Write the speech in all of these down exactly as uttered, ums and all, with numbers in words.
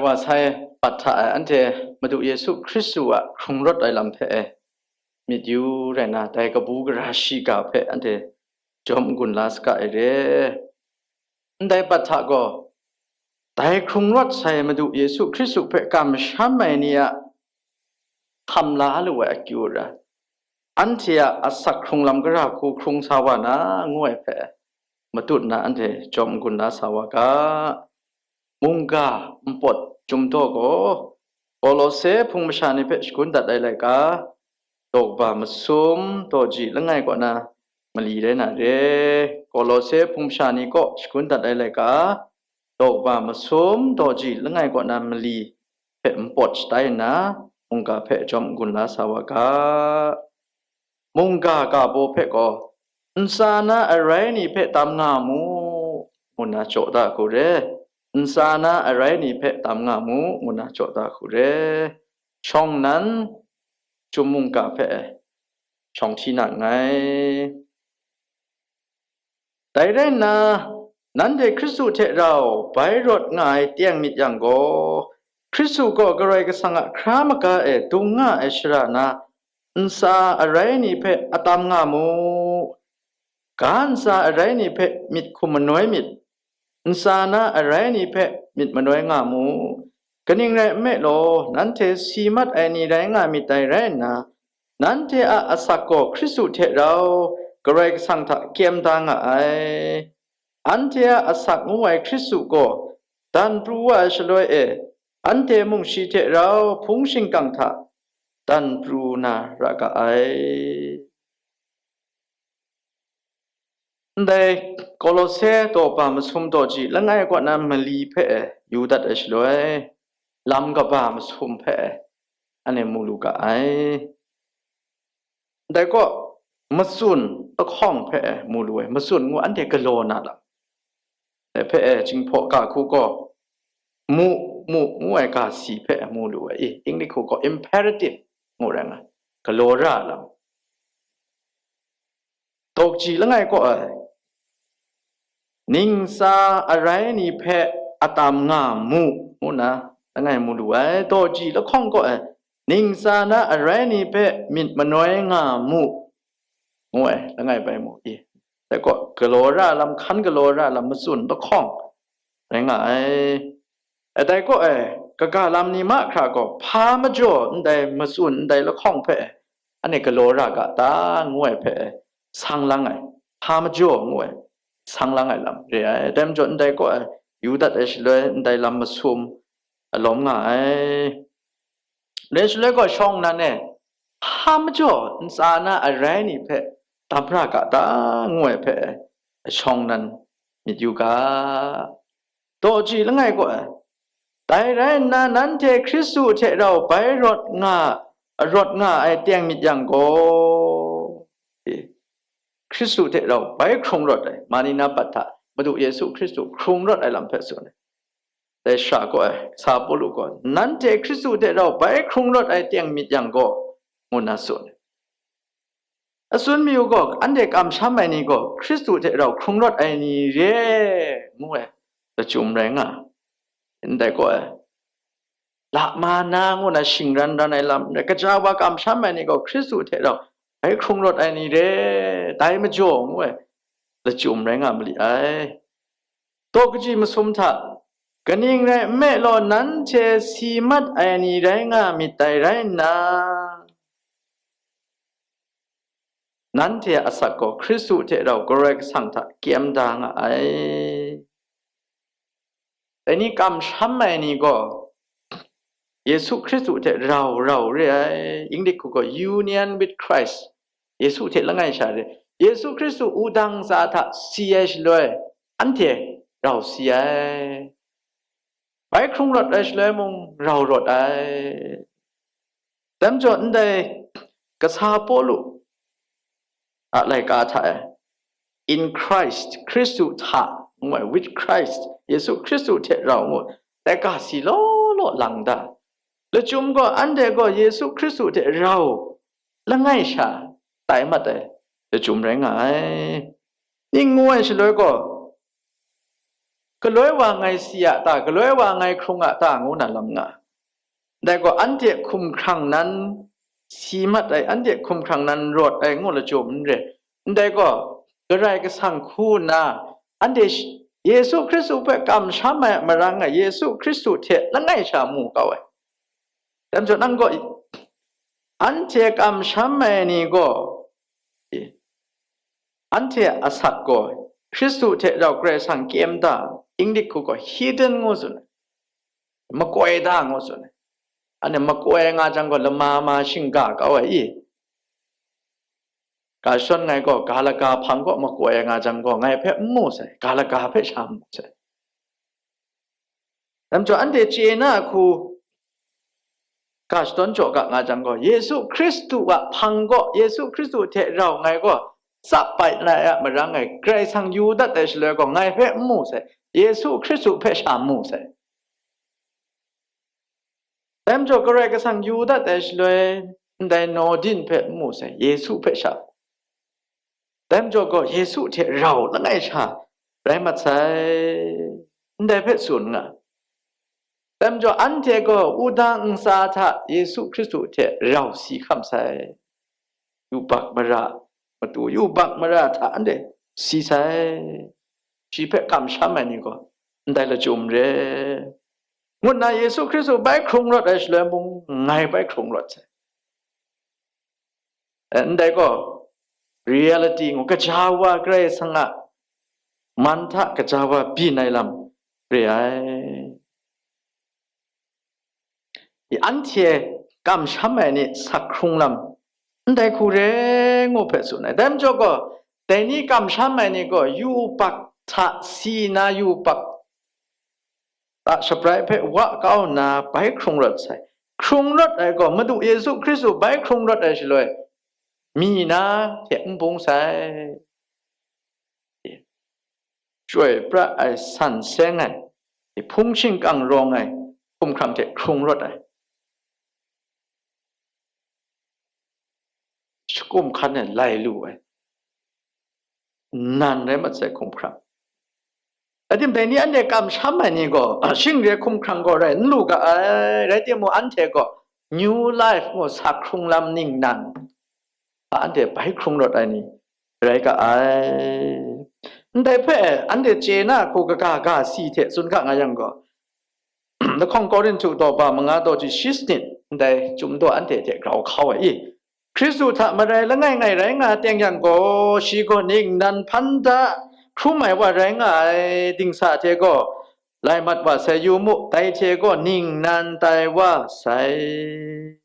Masai bat hta ai anhte Madu Yesu Hkristu a hkrung rawt ai lam hpe e myit yu rai nna, dai kabu gara shiga hpe anhte jawm n-gun la saga ai re. Ndai bat hta gaw, dai hkrung rawt sai Madu Yesu Hkristu hpe kamsham ai ni a hkam la lu ai akyu ra, anhte a asak hkrung lam gara hku hkrung sa wa na, ngu ai hpe matut nna anhte jawm n-gun la sa wa ga. Mungga npawt chyum daw gaw, Kolose hpung masha ni hpe shagun dat ai laika, daw kaba masum, daw ji langai kaw na mali rai na re. Kolose hpung masha ni kaw shagun dat ai laika, daw kaba masum, daw ji langai kaw na mali hpe npawt shatai nna, mungga hpe jawm n-gun la sa wa ga. Mungga ga baw hpe gaw, ntsa na arai ni hpe tam nga mu, ngu nna jaw da hku re. Ntsa na arai ni hpe tam nga mu, ngu nna jaw da hku re. Shawng nnan, chyum mungga hpe shawng hti na nngai. Dai rai nna, nanhte Hkristu hte rau bai rawt nga ai teng myit yang gaw, Hkristu gaw Karai Kasang a hkra maga e dung nga ai shara na, ntsa arai ni hpe atam nga mu, ga ntsa arai ni hpe myit hkum manoi myit, ntsa na arai ni hpe myit manoi nga mu. Kaning rai nme law, nanhte si mat ai ni rai nga myit dai rai nna, nanhte a asak gaw Hkristu hte rau Karai Kasang hta kyem da nga ai. Anhte a asak ngu ai Hkristu gaw dan pru wa ai shaloi e, anhte mung shi hte rau hpung shingkang hta dan pru na ra ga ai. Ndai Kolose daw ba masum daw ji langai kaw na mali hpe yu dat ai shaloi, lam kaba masum hpe anhte mu lu ga ai. Ndai kaw, matsun lahkawng hpe mu lu ai, matsun ngu anhte galaw na lam. Dai hpe e, Jinghpaw ga hku gaw, mu, mu, ngu ai ga si hpe mu lu ai, i, English hku gaw imperative ngu rai nga, galaw ra lam. Daw ji langai kaw e, ningsa arai ni hpe atam nga mu, ngu na langai mu lu ai. Daw ji lahkawng kaw e, ningsa na arai ni hpe myit manoi nga mu, ngu ai, langai bai mu i. Dai kaw, galaw ra lam, hkan galaw ra lam, matsun lahkawng rai nga ai. E, dai kaw e, kaga lam ni mahkra gaw, hpa majaw ndai matsun ndai lahkawng hpe anhte galaw ra ga ta, ngu ai hpe sang lang ai, hpa majaw ngu ai, sang lang ai lam re ai. Dai majaw, ndai kaw e, yu dat ai shaloi, ndai lam masum alawm nga ai. Dai shaloi gaw, shawng nnan e, hpa majaw ntsa na arai ni hpe tam ra ga ta, ngu ai hpe shawng nnan myit yu ga. Daw ji langai kaw e, dai rai nna, nanhte Hkristu hte rau bai rawt nga, rawt nga ai teng myit yang gaw, e, Hkristu hte rau bai hkrung rawt ai, mani na bat hta Madu Yesu Hkristu hkrung rawt ai lam hpe tsun ai. Dai shara kaw e, Sa Pawlu gaw, nanhte Hkristu hte rau bai hkrung rawt ai teng myit yang gaw, ngu nna tsun ai. Atsun mi u gaw, anhte kamsham ai ni gaw Hkristu hte rau hkrung rawt ai ni re, ngu ai lachyum rai nga ai. Ndai kaw e, la ma na ngu na shingran ran ai lam rai, kaja wa kamsham ai ni gaw Hkristu hte rau bai hkrung rawt ai ni re, dai majaw ngu ai lachyum rai nga ma li ai. Daw kaji masum hta, kaning rai nme law, nanhte si mat ai ni rai nga myit dai rai nna, nanhte a asak gaw Hkristu hte rau Karai Kasang hta kyem da nga ai. Dai ni kamsham ai ni gaw, Yesu Hkristu hte rau rau re ai, English hku gaw union with Christ, Yesu hte langai sha re. Yesu Hkristu wudang tsa hta si ai shaloi, anhte rau si ai. Bai hkrung rawt ai shaloi mung rau rawt ai. Dai majaw, ndai kasa Pawlu a laika hta e, in Christ, Hkristu hta, ngu ai, with Christ, Yesu Hkristu hte rau ngu, dai ga si law law lang da. Lachyum gaw, anhte gaw Yesu Hkristu hte rau langai sha tai mat ai lachyum rai nga ai. Ning ngu ai shaloi gaw, galoi wa ngai si a ta, galoi wa ngai hkrung a ta, ngu na lam nga. Dai gaw, anhte hkumhkrang nan si mat ai, anhte hkumhkrang nan rawt ai ngu lachyum n re. Ndai gaw, Karai Kasang hku nna, anhte sh-, Yesu Hkristu hpe kamsham ai a marang e, Yesu Hkristu hte langai sha mu kau ai. Dai majaw, nang gaw, anhte kamsham ai ni gaw, anhte a asak gaw, Hkristu hte rau Karai Kasang kyem da, Inglik hku gaw hidden ngu tsun ai, makoi da ngu tsun ai. Anhte makoi nga jang gaw, lama ma shingga kau ai i? Ga shadawn ngai gaw, ga laga hpang kaw makoi ai nga jang gaw, ngai hpe n mu sai, ga laga hpe sha n mu sai. Dai majaw, anhte chye na hku ga shadawn jaw ga nga jang gaw, Yesu Hkristu a hpang kaw, Yesu Hkristu hte rau ngai gaw tsap bai lai a marang e, Karai Kasang yu dat ai shaloi gaw, ngai hpe n mu sai, Yesu Hkristu hpe sha n mu sai. Dai majaw, Karai Kasang yu dat ai shaloi, ndai Nawdin hpe n mu sai, Yesu hpe sha. Dai majaw gaw, Yesu hte rau langai sha rai mat sai, ndai hpe tsun nga. Dai majaw, anhte gaw wudang ntsa hta Yesu Hkristu hte rau si hkam sai. Yubak mara, matu yubak mara hta anhte si sai. Shi hpe kamsham ai ni gaw ndai lachyum re, ngu nna Yesu Hkristu bai hkrung rawt ai shaloi mung, ngai bai hkrung rawt sai. E, ndai gaw, reality ngu, gaja wa Karai Kasang a man hta gaja wa byin ai lam re ai. I, anhte kamsham ai ni sak hkrung lam ndai hku re ngu hpe tsun ai. Dai majaw gaw, dai ni kamsham ai ni gaw, yubak hta si na, yubak a shabrai hpe wa kau nna bai hkrung rawt sai. Hkrung rawt ai gaw, Madu Yesu Hkristu bai hkrung rawt ai shaloi, mi na hte n bung sai. Chyoi pra ai, san seng ai, hpung shingkang rawng ai hkumhkrang hte hkrung rawt ai. Shakum hkan e lai lu ai, nan rai mat sai hkumhkrang. Rai timung, dai ni anhte kamsham ai ni gaw, shing re hkumhkrang gaw rai n lu ga ai, rai timung, anhte gaw new life ngu sak hkrung lam ningnan hta anhte bai hkrung rawt ai ni rai ga ai. Ndai hpe anhte chye na hku kaga ga si hte tsun ga nga yang gaw, lahkawng Korinhtu daw ba manga daw ji shi sanit, ndai chyum daw anhte hte grau hkau ai i? Hkristu hta marai langai ngai rai nga teng yang gaw, shi gaw ningnan hpan da hkrum ai wa rai nga ai, dingsa hte gaw lai mat wa sai, yu mu, dai hte gaw ningnan tai wa sai.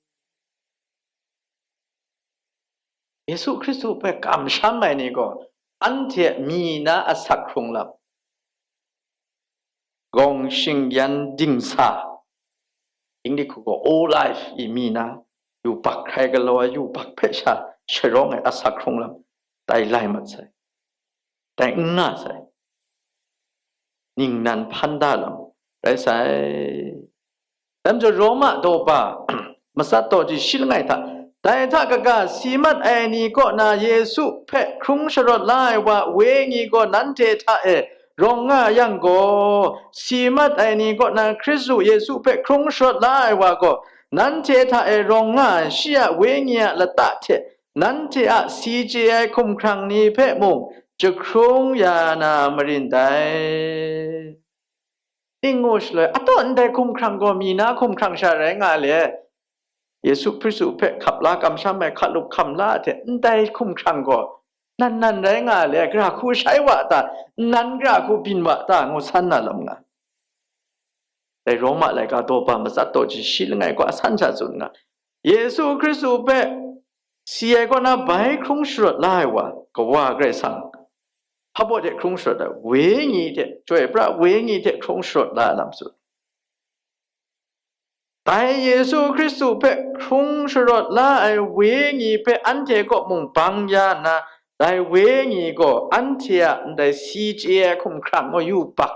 Yesu Hkristu hpe kamsham ai ni gaw, anhte mi na asak hkrung lam, gawng shingyan dingsa, Inglik hku gaw old life i mi na, yubak hkrai galaw ai yubak hpe sha sharawng ai asak hkrung lam, dai lai mat sai, dai n nga sai, ningnan hpan da lam rai sai. Dai majaw, Roma daw ba matsat daw ji shi langai hta, dai hta kaga si mat ai ni kaw na Yesu hpe hkrung sharawt la ai wa wenyi gaw nanhte hta e rawng nga yang gaw, si mat ai ni kaw na Hkristu Yesu hpe hkrung sharawt la ai wa gaw, nanhte hta e rawng nga ai shi a wenyi a lata hte nanhte a si chye ai hkumhkrang ni hpe mung jahkrung ya na marin dai. Ning ngu shaloi, ataw ndai hkumhkrang gaw mi na hkumhkrang sha rai nga le, Yesu Hkristu hpe hkap la kamsham ai hkalup hkam la hte ndai hkumhkrang gaw nan nan rai nga le, gara hku shai wa ta, nan gara hku byin wa ta, ngu san na lam nga. Dai Roma laika daw ba matsat daw ji shi langai gaw asan sha tsun nga, Yesu Hkristu hpe si ai kaw na bai hkrung sharawt la ai wa, Kawa Karai Kasang, hpabaw hte hkrung sharawt ai, wenyi hte, chyoi pra wenyi hte hkrung sharawt la ai lam tsun. Dai Yesu Hkristu hpe hkrung sharawt la ai wenyi hpe anhte kaw mung bang ya nna, dai wenyi gaw anhte a ndai si chye ai hkumhkrang, yubak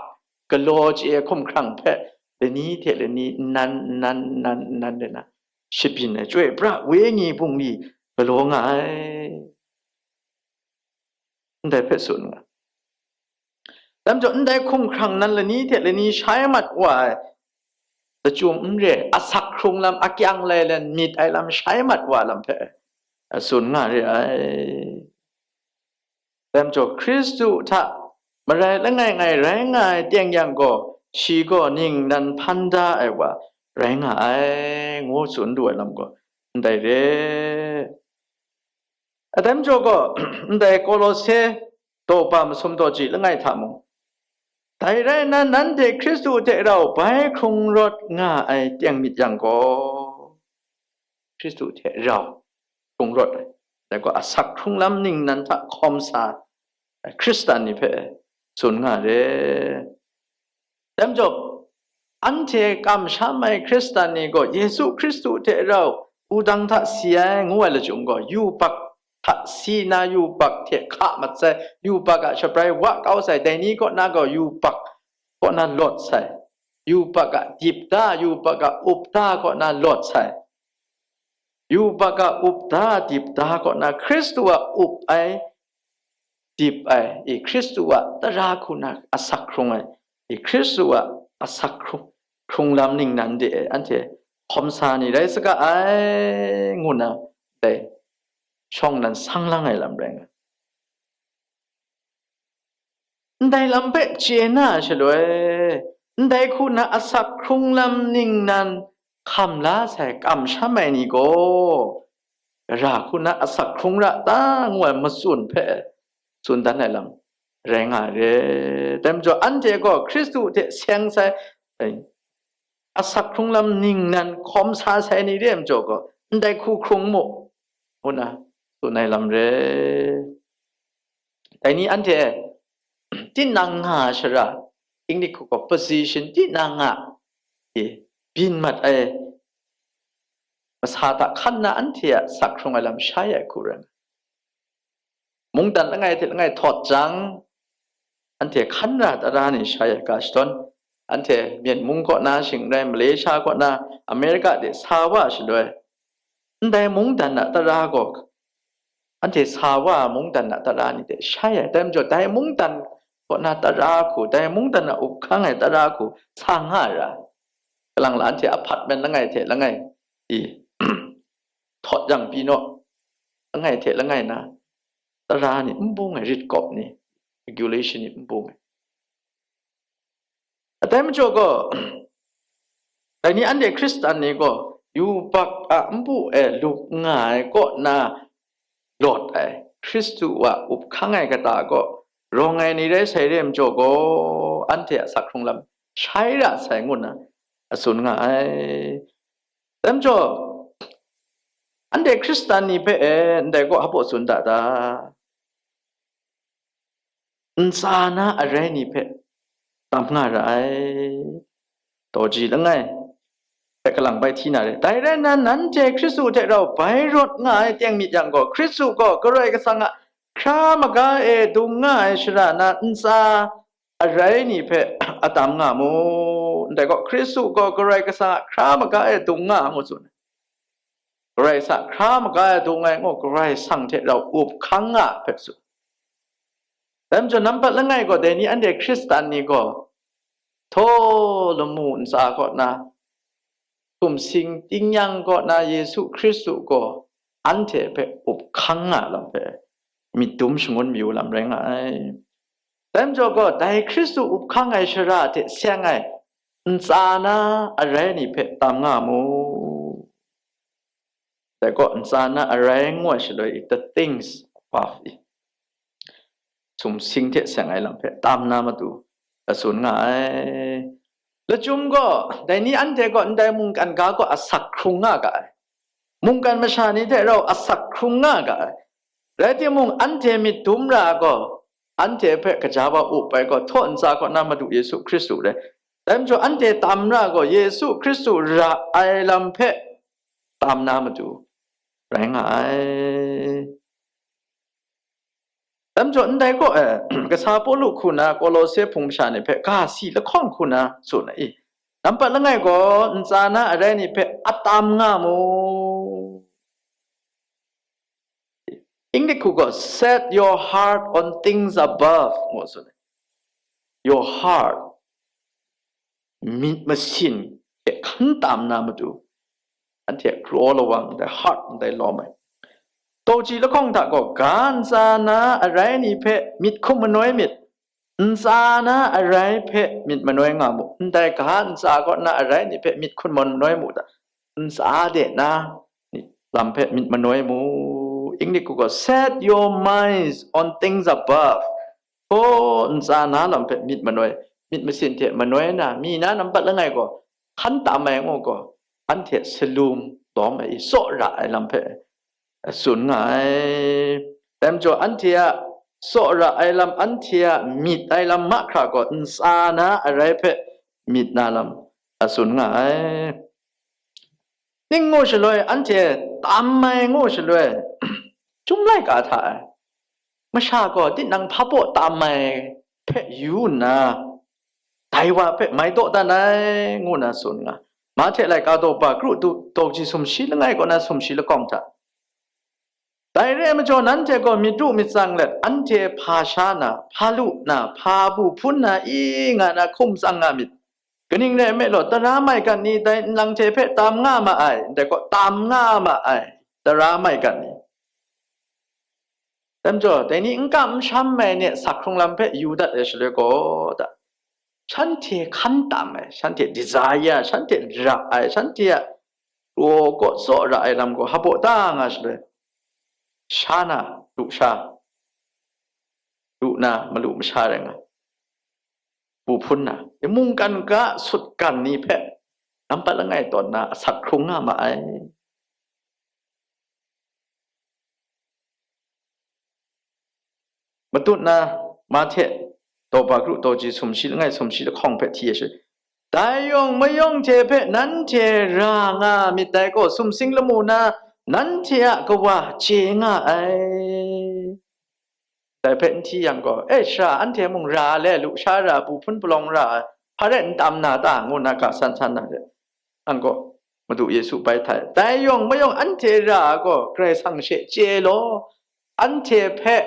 galaw chye ai hkumhkrang hpe lani hte lani nnan, nnan, nnan, nnan rai nna, shabyin ai chyoi pra wenyi bungli galaw nga ai. Ndai hpe tsun nga. Dai majaw, ndai hkunghkrang nan lani hte lani shai mat wa ai lachyum n re, asak hkrung lam, akyang lai lan myit ai lam shai mat wa lam hpe tsun nga re ai. Dai majaw, Hkristu hta marai langai ngai rai nga ai teng yang gaw, shi gaw ningnan hpan da ai wa rai nga ai, ngu tsun lu ai lam gaw ndai re. Dai majaw gaw, ndai Kolose daw ba masum daw ji langai hta mung, dai rai nna, nanhte Hkristu hte rau bai hkrung rawt nga ai teng myit yang gaw, Hkristu hte rau hkrung rawt ai, dai gaw asak hkrung lam ningnan hta hkawm sa ai Hkristan ni hpe tsun nga re. Dai majaw, anhte kamsham ai Hkristan ni gaw Yesu Hkristu hte rau wudang hta si ai ngu ai lachyum gaw, yubak hta si na, yubak hte hka mat sai, yubak a shabrai wa kau sai, dai ni kaw na gaw yubak kaw na lawt sai, yubak a dip da, yubak a up da kaw na lawt sai, yubak a up da, dip da kaw na Hkristu a up ai, dip ai, i Hkristu a tara hku na asak hkrung ai, i Hkristu a asak hkrung, hkrung lam ningnan de e, anhte hkawm sa ni rai saga ai, ngu na dai shawng nan sang lang ai lam rai nga. Ndai lam hpe chye na shaloi, ndai hku na asak hkrung lam ningnan hkam la sai kamsham ai ni gaw, gara hku na asak hkrung ra ta ngu ai matsun hpe tsun dan ai lam rai nga ai re. Dai majaw, anhte gaw Hkristu hte seng sai, asak hkrung lam ningnan hkawm sa sai ni re ai majaw gaw, ndai hku hkrung mu, ngu na tsun ai lam re. Dai ni anhte tinang nga shara, English hku gaw position, tinang nga, e, byin mat ai masa hta hkan na anhte a sak hkrung ai lam shai ai hku rai nga. Mungdan langai hte langai htawt jang, anhte hkan ra tara ni shai ai ga shadawn, anhte Myen mung kaw na shing rai, Malaysia kaw na, America de sa wa shaloi, ndai mungdan a tara gaw, anhte sa wa mungdan a tara ni hte shai ai. Dai majaw, dai mungdan kaw na tara hku, dai mungdan a up hkang ai tara hku sa nga ra, kalang la anhte apartment langai hte langai i, htawt yang pyi naw, langai hte langai na tara ni n bung ai, rit kawp ni, regulation ni n bung ai. Dai majaw gaw, dai ni anhte Hkristan ni gaw yubak a npu e lup nga ai kaw na lawt ai, Hkristu a up hkang ai kata kaw rawng ai ni rai sai re majaw gaw, anhte a sak hkrung lam shai ra sai ngu nna a tsun nga ai. Dai majaw, anhte Hkristan ni hpe e ndai kaw hpa tsun da ta? Ntsa na arai ni hpe tam nga ra ai. Daw ji langai hpe kalang bai hti na re. Dai rai nna, nanhte Hkristu hte rau bai rawt nga ai teng myit yang gaw, Hkristu gaw Karai Kasang a hkra maga e dung nga ai shara na ntsa arai ni hpe a tam nga mu. Ndai gaw, Hkristu gaw Karai Kasang a hkra maga e dung nga mu tsun ai. Karai Kasang hkra maga e dung ai ngu, Karai Kasang hte rau up hkang nga hpe tsun. Dai majaw, nampat langai gaw, dai ni anhte Hkristan ni gaw, htaw lamu ntsa kaw na, sumsing tingnyang kaw na Yesu Hkristu gaw anhte hpe up hkang nga lam hpe myit dum shangun mayu lam rai nga ai. Dai majaw gaw, dai Hkristu up hkang ai shara hte seng ai ntsa na arai ni hpe tam nga mu. Dai gaw, ntsa na arai ngu ai shaloi i, the things above i, sumsing hte seng ai lam hpe tam na matu a tsun nga ai. Lachyum gaw, dai ni anhte gaw ndai mungkan ga gaw asak hkrung nga ga ai. Mungkan masha ni hte rau asak hkrung nga ga ai. Rai timung, anhte myit dum ra ai gaw, anhte hpe gaja wa up ai gaw, htaw ntsa kaw na Madu Yesu Hkristu rai. Dai majaw, anhte tam ra gaw, Yesu Hkristu ra ai lam hpe tam na matu rai nga ai. Dai majaw, ndai gaw, eh, kasa Pawlu hku na Kolose hpung masha ni hpe ga si lahkawng hku na tsun ai. Nampat langai gaw, ntsa na arai ni hpe atam nga mu. English hku gaw, "Set your heart on things above," ngu tsun ai. your heart, myit masin hte hkan tam na matu, anhte kraw lawang ndai heart ndai lawm ai. Tawji lahkawng hta gaw, ga ntsa na arai ni hpe myit hkum manoi myit, ntsa na arai hpe myit manoi nga mu, ndai ga ntsa kaw na arai ni hpe myit hkum manoi mu da, ntsa de na lam hpe myit manoi mu. English gaw, set your minds on things above. Hpaw ntsa na lam hpe myit manoi, myit masin hte manoi na, mi na nampat langai gaw, hkan tam ai ngu gaw, anhte salum lawm ai, tsaw ra ai lam hpe tsun nga ai. Dai majaw, anhte a tsaw ra ai lam, anhte a myit ai lam mahkra gaw, ntsa na arai hpe myit na lam tsun nga ai. Ning ngu shaloi, anhte tam ai ngu shaloi, Chyum laika hta e, masha gaw tinang hpa baw tam ai hpe yu nna, dai wa hpe mai dawdan ai, ngu na tsun nga. Mahte laika daw ba kru tu, daw ji sumshi langai kaw na sumshi lakawng hta. Dai re ai majaw, nanhte gaw myit ru myit tsang let, anhte hpa sha na, hpa lu na, hpa bu hpun na, i nga na hkum tsang nga myit. Kaning rai nme law, tara maigan ni dai nlang hte hpe tam nga ma ai, ndai gaw tam nga ma ai, tara maigan ni. Dai majaw, dai ni n kam n sham ai ni a sak hkrung lam hpe yu dat ai shaloi gaw, da, shanhte hkan tam ai, shanhte desire, shanhte ra ai, shanhte a raw kaw tsaw ra ai lam gaw hpaw da nga shaloi, sha na, lu sha, lu na, malu masha rai nga, bu hpun na, mungkan ga sutgan ni hpe nampat langai tawn na asak hkrung nga ma ai. Matut na, Mahte, daw ba kru daw ji sumshi langai sumshi lahkawng hpe hti ai shaloi, dai yawng mayawng hte hpe nanhte ra nga myit dai gaw, sumsing lamu na nanhte a Kawa chye nga ai. Dai hpe n hti yang gaw, e, sara anhte mung ra le, lu sha ra, bu hpun palawng ra, hpa rai n tam na ta, ngu na ga san san na re. Ang gaw, Madu Yesu bai htai, dai yawng mayawng anhte ra gaw, Karai Kasang she chye law, anhte hpe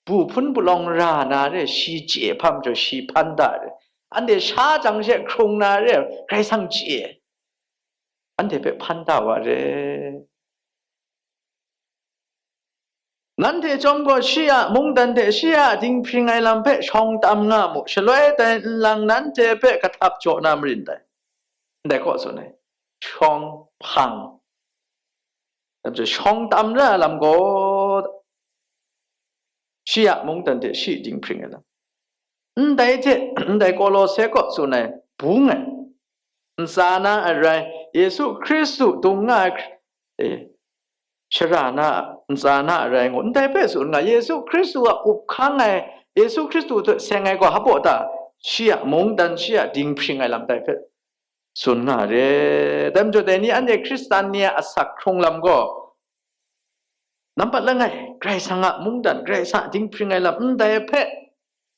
bu hpun palawng ra na re, shi chye hpa majaw, shi hpan da re, anhte sha jang she hkrung na re, Karai Kasang chye, anhte hpe hpan da wa re. Nanhte chyawm gaw shi a mungdan hte shi a dinghpring ai lam hpe shawng tam nga mu, shaloi dai nlang nanhte hpe kahtap jaw na marin dai. Ndai kaw tsun ai, shawng hpang, shawng tam ra ai lam gaw, shi a mungdan hte shi dinghpring ai lam. Ndai hte, ndai Kolose kaw tsun ai, bung ai, ntsa na arai, Yesu Hkristu dung nga ai, e, shara na, ntsa na arai ngu, ndai hpe tsun nga, Yesu Hkristu a up hkang ai, Yesu Hkristu hte seng ai gaw hpaw ta, shi a mungdan, shi a dinghpring ai lam dai hpe tsun nga re. Dai majaw, dai ni anhte Hkristan ni a asak hkrung lam gaw, nampat langai, Karai Kasang a mungdan, Karai Kasang a dinghpring ai lam ndai hpe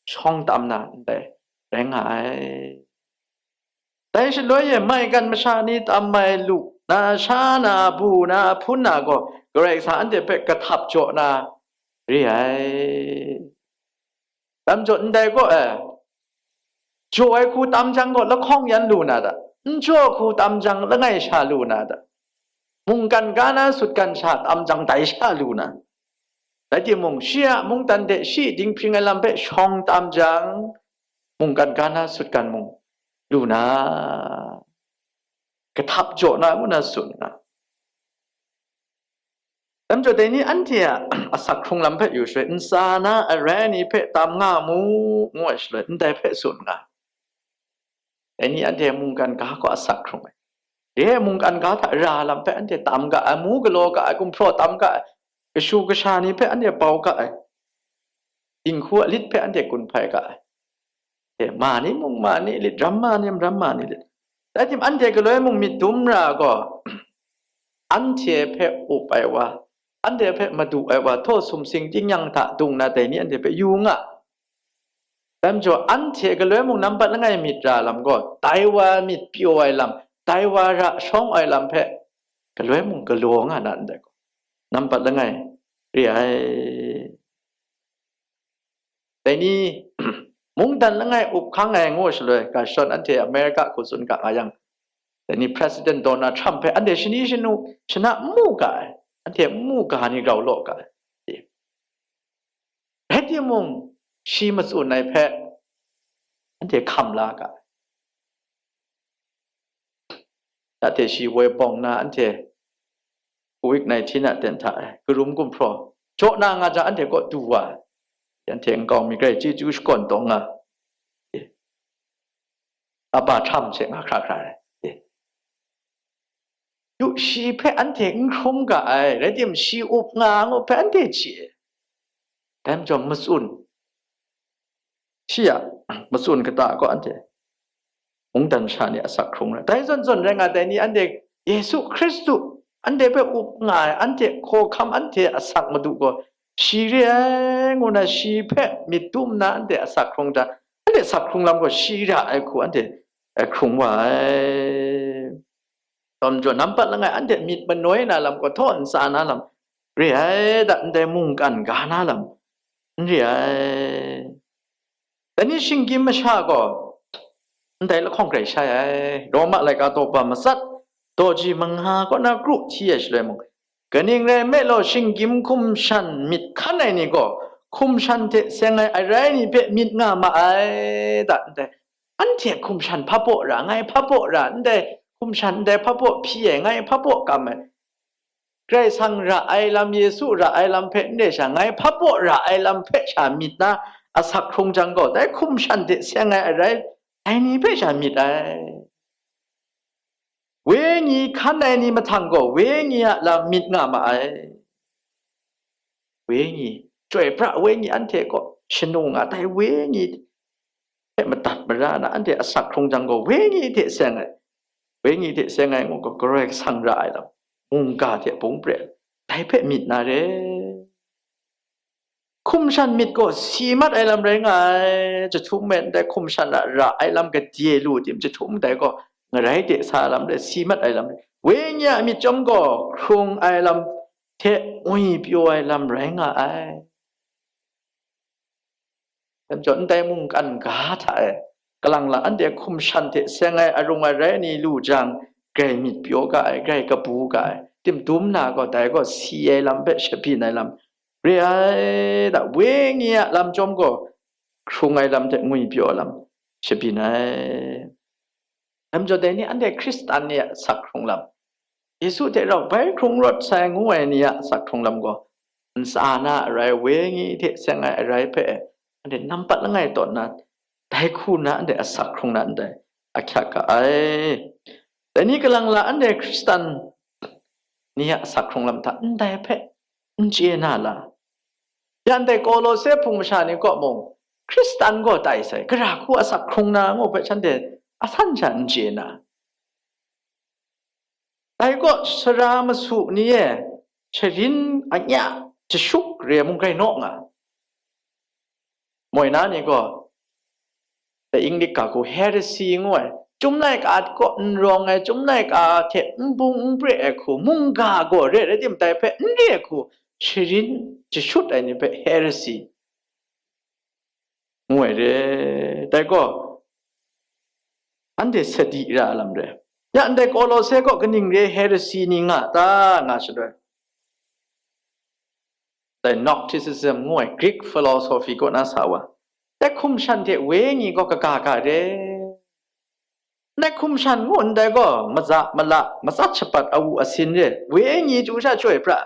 shawng tam na ndai rai nga ai. Dai shaloi e maigan masha ni tam ai lu na, sha na, bu na, hpun na gaw, Karai Kasang anhte hpe kahtap jaw na re ai. Dai majaw, ndai gaw, e, jaw ai hku tam jang gaw, lahkawng yan lu na ta? N jaw hku tam jang, langai sha lu na ta? Mungkan ga na sutgan sha tam jang, dai sha lu na? Rai timung, shi a mungdan hte shi dinghpring ai lam hpe shawng tam jang, mungkan ga na sutgan mung lu na, kahtap jaw na, ngu na tsun nga. Dai majaw, dai ni anhte a asak hkrung lam hpe yu shaloi, ntsa na arai ni hpe tam nga mu, ngu ai shaloi, ndai hpe tsun nga. Dai ni anhte mungkan ga gaw asak hkrung ai. Dai mungkan ga hta ra lam hpe anhte tam ga ai, mu galaw ga ai, gumhpraw tam ga ai, kashu kasha ni hpe anhte bau ga ai, dinghku alit hpe anhte gun hpai ga ai. E, ma ni mung ma ni lit, ramma ni mung ramma ni lit. Rai tim, anhte galoi mung myit dum ra gaw, anhte hpe up ai wa, anhte hpe madu ai wa, htaw sumsing tingnyang hta dung na dai ni anhte hpe yu nga. Dai majaw, anhte galoi mung nampat langai myit ra lam gaw, dai wa myit pyaw ai lam, dai wa ra shawng ai lam hpe galoi mung galaw nga na ndai gaw, nampat langai re ai. Dai ni, Mungdan langai up hkang ai ngu shaloi, ga shadawn anhte America hku tsun ga nga yang, dai ni President Donald Trump hpe anhte shani shanu shana n mu ga ai, anhte n mu ga ni grau law ga ai. Rai timung, shi matsun ai hpe anhte hkam la ga ai. Date shi woi bawng na anhte covid nineteen a ten hta e, karum gumhpraw jaw na nga jang, anhte kaw du wa ai. Anhte nkau mi grai chyeju shakawn taw nga, a ba htam she nga hkra hkra ai. Yu, shi hpe anhte n hkrum ga ai, rai timung, shi up nga ngu hpe anhte chye ai. Dai majaw, matsun, shi a matsun kata gaw anhte mungdan sha ni asak hkrung rai. Dai zawn zawn rai nga, dai ni anhte Yesu Hkristu anhte hpe up nga ai, anhte hkawhkam, anhte asak Madu gaw shi re ai, ngu na shi hpe myit dum nna anhte asak hkrung jang, anhte asak hkrung lam gaw shi ra ai hku anhte hkrung wa ai. Tawn jaw, nampat langai anhte myit manoi na lam, kahtawk ntsa na lam, re ai, dat ndai mungkan ga na lam, n re ai. Dai ni shinggyim masha gaw ndai lahkawng grai shai ai. Roma laika daw ba matsat, daw ji manga kaw na kru hti ai shaloi mung, kaning rai nme law, shinggyim hkum shan myit hkan ai ni gaw, hkum shan hte seng ai arai ni hpe myit nga ma ai, dat ndai. Anhte hkum shan hpabaw ra, ngai hpabaw ra, ndai hkum shan ndai hpabaw hpyi ai, ngai hpabaw kam ai. Karai Kasang ra ai lam, Yesu ra ai lam hpe n re sha, ngai hpabaw ra ai lam hpe sha myit na asak hkrung jang gaw, dai hkum shan hte seng ai arai, dai ni hpe sha myit ai. Wenyi hkan ai ni mahtang gaw, wenyi a lam myit nga ma ai. Wenyi, chyoi pra wenyi anhte kaw shanu nga, dai wenyi hpe madat mara na, anhte asak hkrung jang gaw, wenyi hte seng ai, wenyi hte seng ai ngu gaw, Karai Kasang ra ai lam, mungga hte bung pre ai, dai hpe myit na re. Hkum shan myit gaw si mat ai lam rai nga ai, jahtum e ndai hkum shan a ra ai lam gade lu tim, jahtum dai gaw ngarai de sa lam rai, si mat ai lam rai. Wenyi a myit chyawm gaw hkrung ai lam hte ngwi pyaw ai lam rai nga ai. Dai majaw, ndai mungkan ga hta e, kalang lang anhte hkum shan hte seng ai arung arai ni lu jang, grai myit pyaw ga ai, grai kabu ga ai, tim dum na gaw, dai gaw si ai lam hpe shabyin ai lam re ai, da, wenyi a lam chyawm gaw, hkrung ai lam hte ngwi pyaw lam shabyin ai. Dai majaw, dai ni anhte Hkristan ni a asak hkrung lam, Yesu hte rau bai hkrung rawt sai ngu ai ni a asak hkrung lam gaw, ntsa na arai, wenyi hte seng ai arai hpe anhte nampat langai tawn na, dai hku na anhte asak hkrung na ndai ahkyak ga ai. Dai ni kalang la anhte Hkristan ni a asak hkrung lam hta ndai hpe n chye na la? Ya ndai Kolose hpung masha ni kaw mung, Hkristan gaw tai sai, gara hku asak hkrung na ngu hpe shanhte asan sha n chye na? Dai kaw sara masu ni e sharin anya jashuk re mung grai naw nga. Moi na ni gaw, dai Inglik ga hku heresy ngu ai, Chyum laika kaw n rawng ai, Chyum laika hte n bung n pre ai hku, mungga gaw re, rai timung, dai hpe n re ai hku, sharin jashut ai ni hpe heresy ngu ai re. Dai gaw, anhte sadi ra ai lam re. Ya ndai Kolose kaw kaning re heresy ni nga ta, nga shaloi, dai Gnosticism ngu ai Greek philosophy kaw na sa wa, dai hkum shan hte wenyi gaw kaga ga re. Ndai hkum shan ngu ndai gaw, maza mala, matsat shapat, awu asin re, wenyi chyu sha chyoi pra.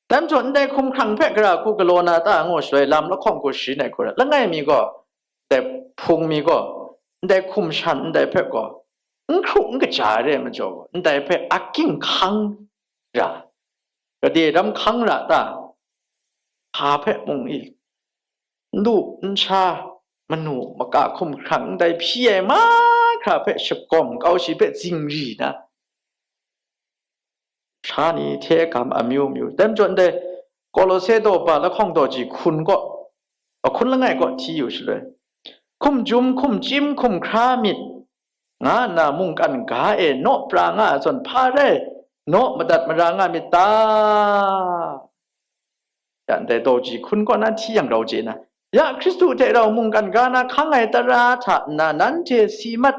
Dai majaw, ndai hkumhkrang hpe gara hku galaw na ta ngu shaloi, lam lahkawng hku sharin ai hku rai, langai mi gaw, ndai hpung mi gaw, ndai hkum shan ndai hpe gaw, n hkru n kaja ai re ai majaw gaw, ndai hpe aking hkang ra, gade dam hkang ra ta, hpa hpe mung i, n lu n sha, manu maka hkumhkrang ndai hpyi ai mahkra hpe shagawm kau, shi hpe zingri na, sha ni hte gam amyu myu. Dai majaw ndai Kolose daw ba lahkawng daw ji hkun kaw, a hkun langai kaw hti yu shaloi, hkum jum, hkum chyim, hkum hkra myit, nga nna mungkan ga e naw pra nga ai zawn, hpa rai naw madat mara nga myit ta? Ya ndai daw ji hkun kaw na hti yang grau chye na, Ya Hkristu hte rau mungkan ga na hkang ai tara hta nna nanhte si mat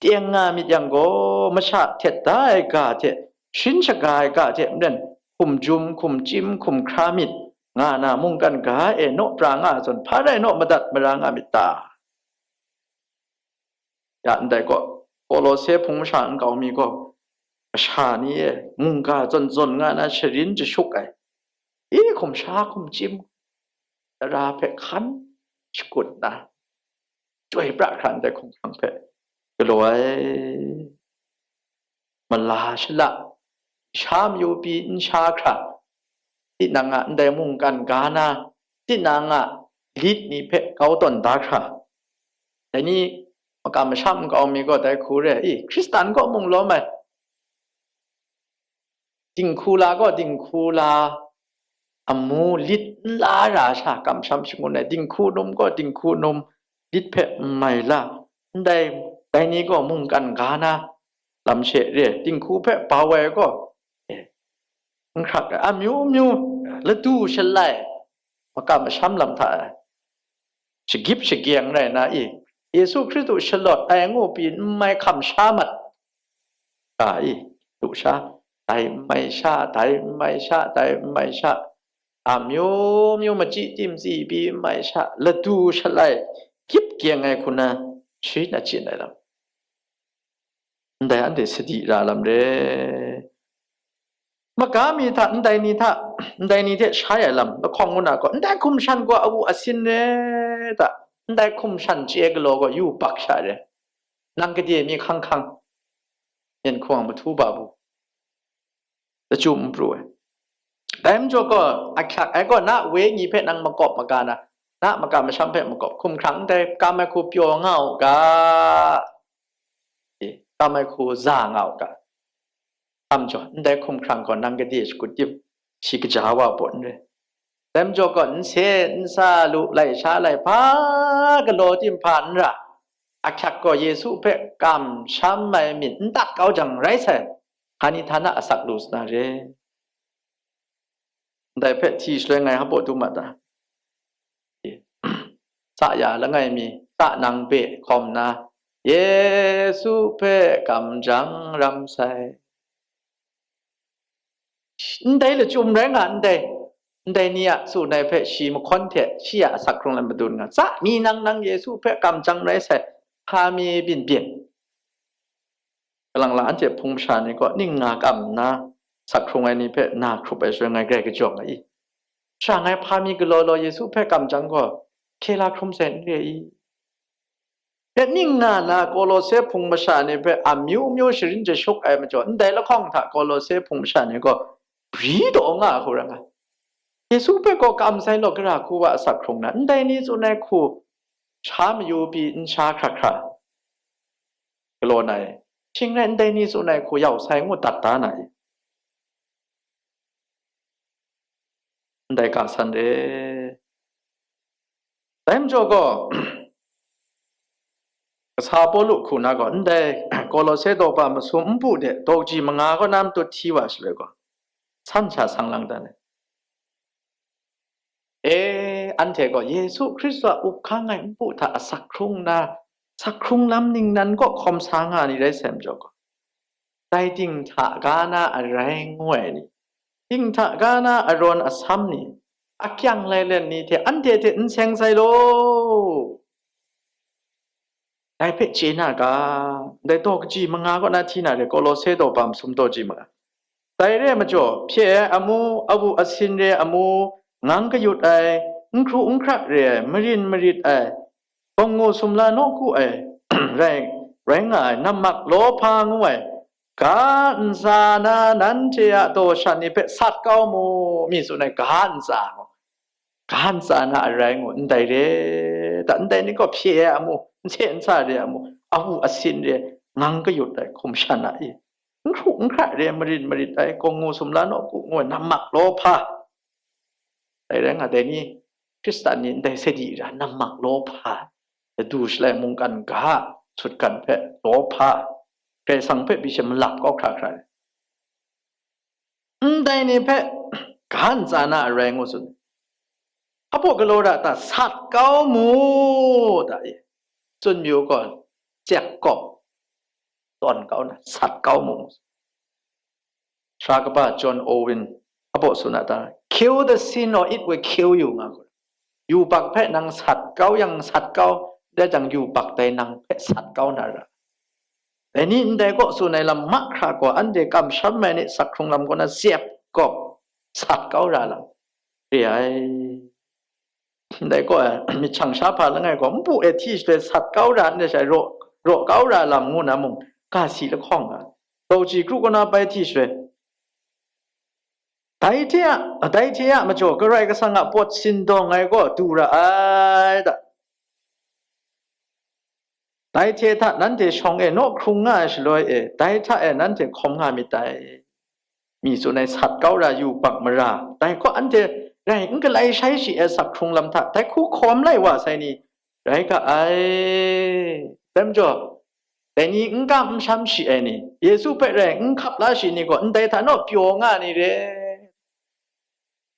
teng nga myit yang gaw, masha htet da ai ga hte, sharin shaga ai ga hte maren, hkum jum, hkum chyim, hkum hkra myit, nga na mungkan ga e naw pra nga ai zawn, hpa rai naw madat mara nga myit ta? Ya ndai gaw, Kolose hpung masha nkau mi gaw, masha ni e mungga zawn zawn nga na sharin jashuk ai, i hkum sha hkum chyim, tara hpe hkan shakut nna, chyoi pra hkra ndai hkumhkrang hpe galaw ai. Mala shala, sha mayu pyi n sha hkra, tinang a ndai mungkan ga na, tinang a lit ni hpe kau tawn da hkra, dai ni makam masham nkau mi gaw dai hku re, i, Hkristan kaw mung lawm ai, dinghku la gaw dinghku la amu lit n la ra sha kamsham shangun ai, dinghku num gaw dinghku num lit hpe n mai la, ndai, dai ni gaw mungkan ga na lam she re, dinghku hpe bau ai gaw, e, n hkrak ai, amyu myu, ladu shalai, makam masham lam hta e, shagip shageng rai na i, Yesu Hkristu shalawt ai ngu pyi n mai hkam sha mat ga i, du sha, dai n mai sha, dai n mai sha, dai n mai sha, amyu myu machyi tim tsi pyi n mai sha, ladu shalai, gip geng ai hku na sharin achyin ai lam, ndai anhte sadi ra lam re. Maga mi hta, ndai ni hta, ndai ni hte shai ai lam lahkawng ngu na gaw, ndai hkum shan gaw awu asin re ta, ndai hkum shan chye galaw gaw yu bak sha re, nang gade mi hkang hkang, myen hkawng mahtu ba bu, lachyum n pru ai. Dai majaw gaw, ahkyak ai gaw, na wenyi hpe nang makawp maga na, na makam masham hpe makawp, hkumhkrang ndai kam ai hku pyaw nga u ga, e, kam ai hku za nga u ga. Kam jaw, ndai hkumhkrang gaw nang gade shakut tim, shi kaja wa pawt n re. Dai majaw gaw, nse nsa lu, laisha laihpa galaw tim hpa n ra, ahkyak gaw Yesu hpe kamsham ai myit n tak kau jang rai sai, hkani htana asak lu sa na re. Ndai hpe hti shaloi ngai hpa du ma ta? Sa ya langai mi, sa nang be hkawm na, Yesu hpe kamjang ram sai. Ndai lachyum rai nga ndai, ndai ni a tsun ai hpe shi mahkawn hte shi a asak hkrung lam madun nga, tsa mi nang nang Yesu hpe kamjang rai sai, hpa mi byin byin. Kalang la anhte hpung masha ni gaw ning nga kam nna, sak hkrung ai ni hpe na hkrup ai shaloi ngai grai kajawng ai i? Sha ngai hpa mi galaw law Yesu hpe kamjang gaw, hkye la hkrum sai n re i? Hpe ning nga na Kolose hpung masha ni hpe amyu myu sharin jashuk ai majaw, ndai lahkawng hta Kolose hpung masha ni gaw bri daw nga hku rai nga. Yesu hpe gaw kam sai law, gara hku wa asak hkrung na, ndai ni tsun ai hku sha mayu pyi n sha hkra hkra galaw na i? Shing rai ndai ni tsun ai hku yau sai ngu dat da na i? Ndai ga san re. Dai majaw gaw, kasa Pawlu hku na gaw, ndai Kolose daw ba masum npu de daw kaji manga kaw na matut hti wa shaloi gaw, san sha sang lang dan ai. E, anhte gaw Yesu Hkristu a up hkang ai npu hta asak hkrung nna, sak hkrung lam ningnan kaw hkawm sa nga ni rai sai majaw gaw, dai dinghta ga na arai ngu ai ni, dinghta ga na arawn asam ni, akyang lailen ni hte anhte hte n seng sai law. Dai hpe chye na ga, dai daw kaji manga kaw na hti na re, Kolose daw ba masum daw kaji manga. Dai re ai majaw, hpye ai amu, awu asin re ai amu, ngang kayut ai, n hkru n hkra re ai, marin marit ai, gawngngu sumla nawku ai, rai, rai nga ai, nammak lawhpa ngu ai, ga ntsa na nanhte a daw shan ni hpe sat kau mu, mi tsun ai ga ntsa gaw, ga ntsa na arai ngu, ndai re, da, ndai ni gaw hpye ai amu, n se n sa re ai amu, awu asin re, ngang kayut ai hkum shan a i? N hkru n hkra re, marin marit ai, gawngngu sumla nawku ngu ai, nammak lawhpa. Dai rai nga, dai ni, Hkristan ni ndai sadi ra nammak lawhpa, ladu shalai mungkan ga sutgan hpe lawhpa, Karai Kasang hpe byi sha malap kau hkra hkra ai. Ndai ni hpe ga ntsa na arai ngu tsun. Hpa galaw ra ta, sat kau mu, ta e. Tsun mi u gaw, tsep kawp, tawn kau na, sat kau mu. Sara kaba John Owen, hpa tsun a ta, "Kill the sin or it will kill you," nga gaw. Yubak hpe nang sat kau yang sat kau, dai jang yubak dai nang hpe sat kau na ra. Dai ni ndai kaw tsun ai lam mahkra gaw, anhte kamsham ai ni sak hkrung lam kaw na tsep kawp, sat kau ra lam re ai. Ndai kaw e, myit shang sha hpa langai gaw, npu e hti shaloi sat kau ra ndai sha, raw, raw kau ra lam ngu na mung, ga si lahkawng nga, daw ji kru kaw na bai hti shaloi, dai hte a, dai hte a majaw Karai Kasang a pawt sindawng ai gaw du ra ai da. Dai hte hta nanhte shawng e naw hkrung nga ai shaloi e, dai hta e nanhte hkawm nga myit dai. Mi tsun ai sat kau ra yubak mara, dai hkaw anhte rai n galai shai shi ai sak hkrung lam hta, dai hku hkawm lai wa sai ni rai ga ai. Dai majaw, dai ni n kam n sham shi ai ni, Yesu hpe rai n hkap la shi ni gaw, ndai hta naw pyaw nga ni re.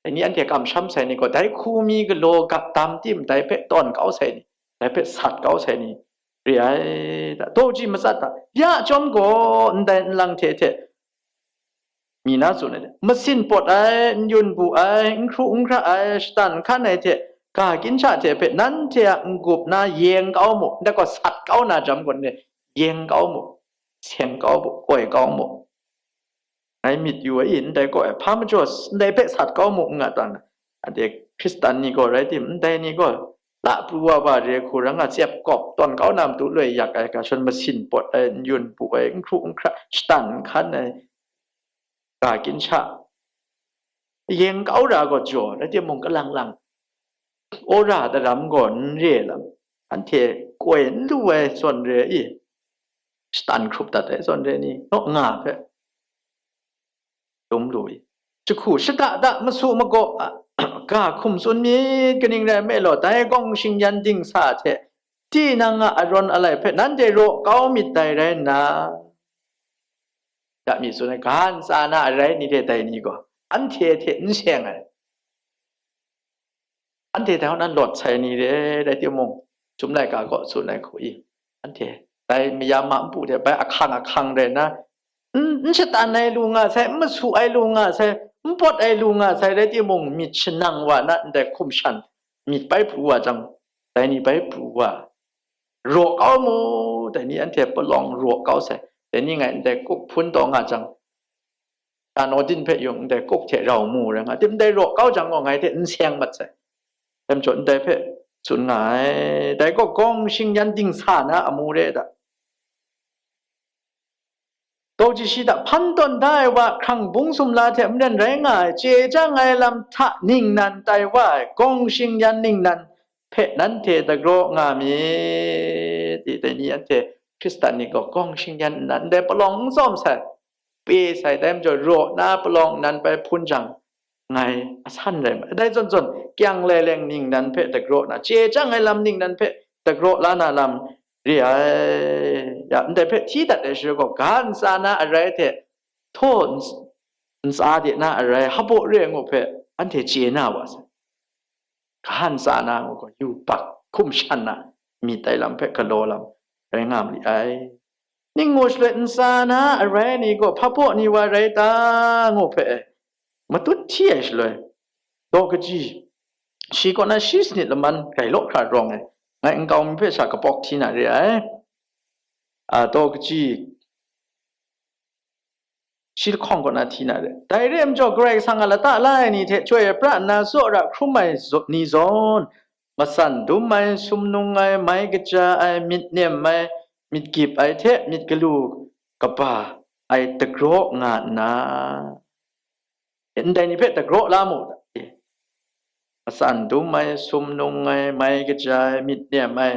Dai ni anhte kamsham sai ni gaw, dai hku mi galaw gat dam tim, dai hpe tawn kau sai ni, dai hpe sat kau sai ni re ai. Daw ji matsat hta, ya chyawm gaw, ndai nlang hte hte, mi na tsun ai, masin pawt ai, n yun bu ai, n hkru n hkra ai, shatan hkan ai hte, ga ginhta hte hpe nanhte a n-gup na yeng kau mu, ndai gaw sat kau na jam gaw, yeng kau mu, seng kau mu, koi kau mu. Ngai myit yu ai i, ndai gaw e, hpa majaw ndai hpe sat kau mu n nga ta na. Anhte Hkristan ni gaw rai tim, ndai ni gaw la pru wa ba re hku rang a, tsep kawp tawn kau na matu loi yak ai, ga shon masin pawt ai, n yun bu ai, n hkru n hkra, shatan n hkan ai, ga ginhta yeng kau ra gaw jaw, rai timung, kalang lang wora daram gaw n re lam, anhte koi n lu ai zawn re i, shatan hkrup dat ai zawn re ni, naw nga hpe dum lu i, jahku shada da masu magaw a, ga hkum tsun myit, kaning rai nme law, dai gawng shingyan dingsa hte tinang a arawn alai hpe nanhte raw kau myit dai rai nna, ya mi tsun ai, ga ntsa na arai ni hte dai ni gaw, anhte hte n seng ai. Anhte dai hku nan lawt sai ni re, rai timung, Chyum laika gaw tsun ai hku i, anhte dai mayam a npu hte bai ahkang ahkang rai nna, n, n shatan ai lu nga sai, n masu ai lu nga sai, n pawt ai lu nga sai, rai timung, myit shanang wa na ndai hkum shan, myit bai pru wa jang, dai ni bai pru wa, raw kau mu, dai ni anhte palawng raw kau sai, dai ni ngai ndai kuk hpun taw nga jang, Shanaw din hpe yung ndai kuk hte rau mu rai nga, tim ndai raw kau jang gaw, ngai hte n seng mat sai. Dai majaw, ndai hpe tsun nga ai, dai gaw gawng shingyan dingsa na amu re da. Daw ji shi hta hpan tawn da ai wa, hkrang bung sumla hte maren rai nga ai, chye chyang ai lam hta ningnan tai wa ai, gawng shingyan ningnan hpe nanhte dagraw nga myit, i, dai ni anhte Hkristan ni gaw gawng shingyan nnan ndai palawng n tsawm sai, pe sai, dai majaw raw na palawng nnan bai hpun jang, ngai asan rai ma, dai zawn zawn kyang lai leng ningnan hpe dagraw na, chye chyang ai lam ningnan hpe dagraw la na lam re ai, ya, ndai hpe hti dat ai shaloi gaw, ga ntsa na arai hte htaw ntsa de na arai hpaw re ai ngu hpe anhte chye na wa sai. Ga ntsa na ngu gaw, yubak hkum shan na myit ai lam hpe galaw lam rai nga ma li ai. Ning ngu shaloi ntsa na arai ni gaw hpabaw ni wa rai ta ngu hpe matut hti ai shaloi, daw kaji shi kaw na shi sanit laman rai law hkra rawng ai, ngai nkau mi hpe sha kapawk hti na re ai. A, daw kaji shi lahkawng kaw na hti na re. Dai re ai majaw, Karai Kasang a lata la ai ni hte chyoi pra nna tsawra hkrum ai ni zawn, matsan dum ai, sumnung ai, mai kaja ai, myit nem ai, myit gyip ai hte myit galu kaba ai dagraw nga nna, ndai ni hpe dagraw la mu, matsan dum ai, sumnung ai, mai kaja ai, myit nem ai,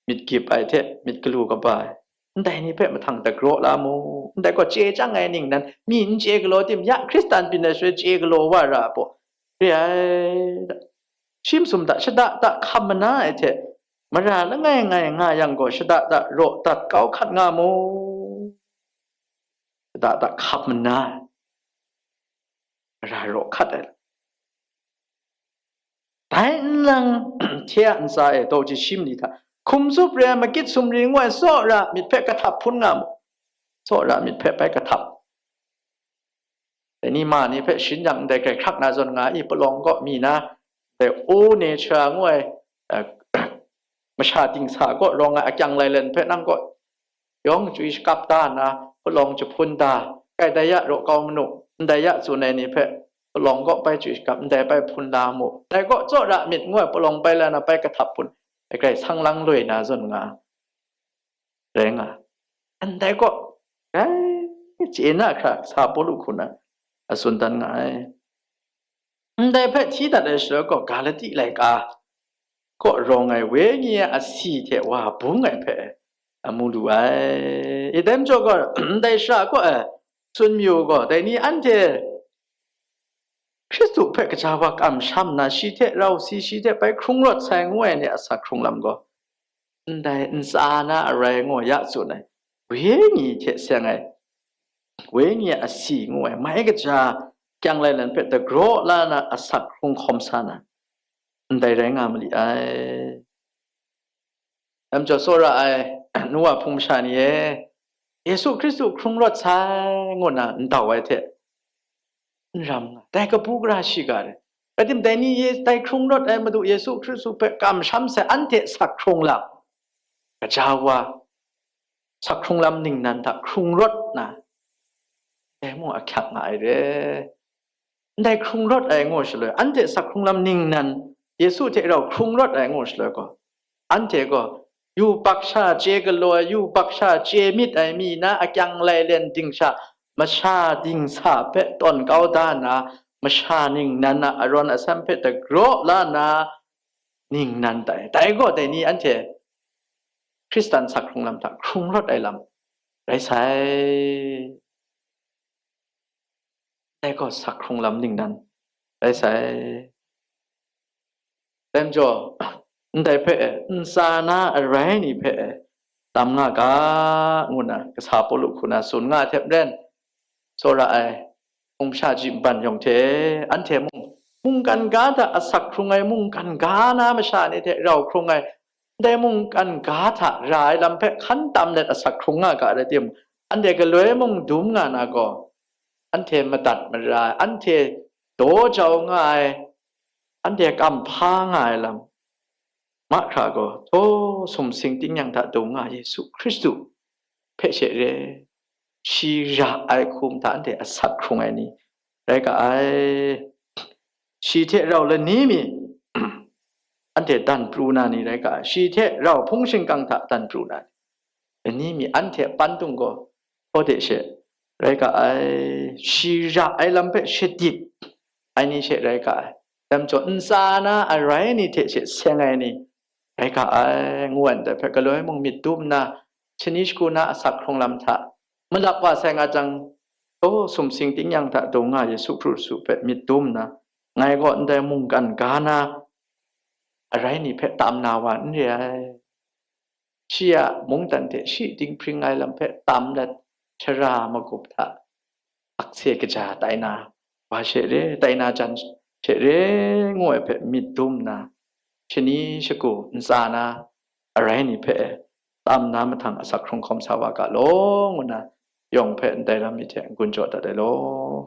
myit gyip ai hte myit galu kaba ai, ndai ni hpe mahtang dagraw la mu. Ndai gaw chye chyang ai ningnan, mi n chye galaw tim, ya Hkristan byin ai shaloi chye galaw wa ra ai baw re ai. Shi masum hta shada da hkam mana ai hte, mara langai ngai nga yang gaw, shada da raw dat kau hkat nga mu. Shada da hkam mana ai, mara raw hkat ai. Dai nlang hte a ntsa e daw jahti mali hta, hkum tsup re ai makit sumri ngu ai tsawra myit hpe kahtap hpun nga mu. Tsawra myit hpe bai kahtap. Dai ni ma ni hpe shin yang ndai grai hkrak na zawn nga i, palawng kaw mi na, dai o nature ngu ai, eh, masha dingsa kaw rawng ai akyang lailen hpe nang kaw yawng chyoi shakap da nna, palawng jahpun da, kai dai ya raw kau manu, ndai ya tsun ai ni hpe palawng kaw bai chyoi shakap, ndai bai hpun la mu. Dai kaw tsawra myit ngu ai palawng bai la na bai kahtap hpun, dai grai sang lang loi na zawn nga rai nga. Ndai kaw, rai chye na hkra sa Pawlu hku na a tsun dan nga ai. Ndai hpe hti dat ai shaloi gaw, Galati laika kaw rawng ai wenyi a asi hte wa bung ai hpe amu lu ai. I dai majaw gaw, ndai shara kaw ai tsun mayu gaw, dai ni anhte Hkristu hpe gaja wa kamsham nna, shi hte rau si, shi hte bai hkrung rawt sai ngu ai ni a asak hkrung lam gaw, ndai ntsa na arai ngu ya tsun ai, wenyi hte seng ai, wenyi asi ngu ai, mai kaja kyang lailen hpe dagraw la na asak hkrung hkawm sa na, ndai rai nga mali ai. Dai majaw tsawra ai nu wa hpung masha ni e, Yesu Hkristu hkrung rawt sai ngu na ndau ai hte, n ram nga, dai kabu gara shiga re. Rai timung, dai ni ye, dai hkrung rawt ai Madu Yesu Hkristu hpe kamsham sai anhte asak hkrung lam, gaja wa, asak hkrung lam ningnan hta hkrung rawt na, dai mung ahkyak nga ai re. Ndai hkrung rawt ai ngu shaloi, anhte asak hkrung lam ningnan Yesu hte rau hkrung rawt ai ngu shaloi gaw, anhte gaw yubak sha chye galaw ai, yubak sha chye myit ai mi na akyang lailen ding sha, masha dingsa hpe tawn kau da nna, masha ningnan a arawn asan hpe dagraw la nna ningnan tai. Dai gaw dai ni anhte Hkristan asak hkrung lam hta hkrung rawt ai lam rai sai. Dai gaw asak hkrung lam ningnan rai sai. Dai majaw, ndai hpe ntsa na arai ni hpe tam nga ga, ngu na kasa Pawlu hku na tsun nga ai hte maren, tsawra ai hpung masha ji nban yawng hte, anhte mung mungkan ga hta asak hkrung ai, mungkan ga na masha ni hte rau hkrung ai, ndai mungkan ga hta ra ai lam hpe hkan tam let asak hkrung nga ga rai timung, anhte galoi mung dum nga na gaw, anhte madat mara ai, anhte daw jau nga ai, anhte kamhpa nga ai lam mahkra gaw, htaw sumsing tingnyang hta dung nga Yesu Hkristu hpe she re, shi ra ai hkum hta anhte asak hkrung ai ni rai ga ai. Shi hte rau lani mi anhte dan pru na ni rai ga ai. Shi hte rau hpung shingkang hta dan pru na ni, lani mi anhte a pantung gaw htaw de she rai ga ai. Shi ra ai lam hpe shadit ai ni she rai ga ai. Dai majaw, ntsa na arai ni hte she seng ai ni rai ga ai, ngu ai ndai hpe galoi mung myit dum nna, shani shagu na asak hkrung lam hta malap wa sai nga jang, htaw sumsing tingnyang hta dung nga Yesu Hkristu hpe myit dum nna, ngai gaw ndai mungkan ga na arai ni hpe tam na wa n re ai. Shi a mungdan hte shi dinghpring ai lam hpe tam let, shara magup hta akse kaja tai na wa she re, tai na jan she re, ngu ai hpe myit dum nna, shani shagu ntsa na arai ni hpe tam na mahtang asak hkrung hkawm sa wa ga law, ngu na yawng hpe ndai ram mi hte n-gun jaw dat ai law.